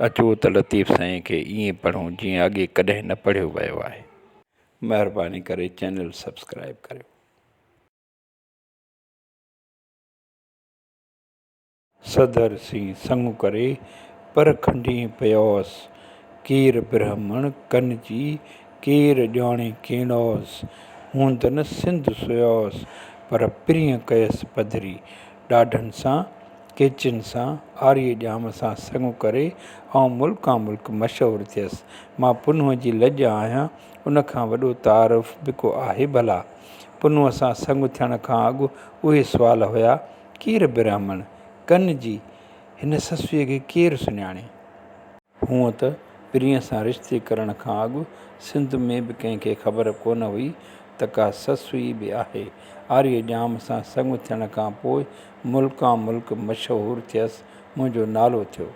اچو ته لطيف سائين کي ائين پڙهون جيئن اڳي ڪڏهن نه پڙهيو ويو آهي. مهرباني ڪري چينل سبسڪرائيب ڪريو. صدر سين سڱ ڪري، پر کنڊين پيوس. ڪير برهمڻ ڪن جي، ڪير ڄاڻي ڪيڻوس. هوند نه سنڌ سيوس، پر پرينء ڪيس پڌري. ڏاڍن سان، ڪيچين سان، آريء ڄام سان سڱ ڪري، آئون ملڪان ملڪ مشهور ٿيس. مان پنهونء جي لڄ آهيان، ان کان وڏو تعارف به ڪو آهي ڀلا؟ پنهونء سان سڱ ٿيڻ کان اڳ اهي سوال هيا، ڪير برهمڻ؟ ڪن جي، هن سسئيء کي ڪير سڃاڻي؟ هونء ته پرينء سان رشتي ڪرڻ کان اڳ سنڌ ۾ به ڪنهن کي خبر ڪونه هئي ته ڪا سسئي به آهي. آريه ڄام سان سڱ ٿيڻ کان پوء ملڪان ملڪ مشهور ٿيس، منهنجو نالو ٿيو.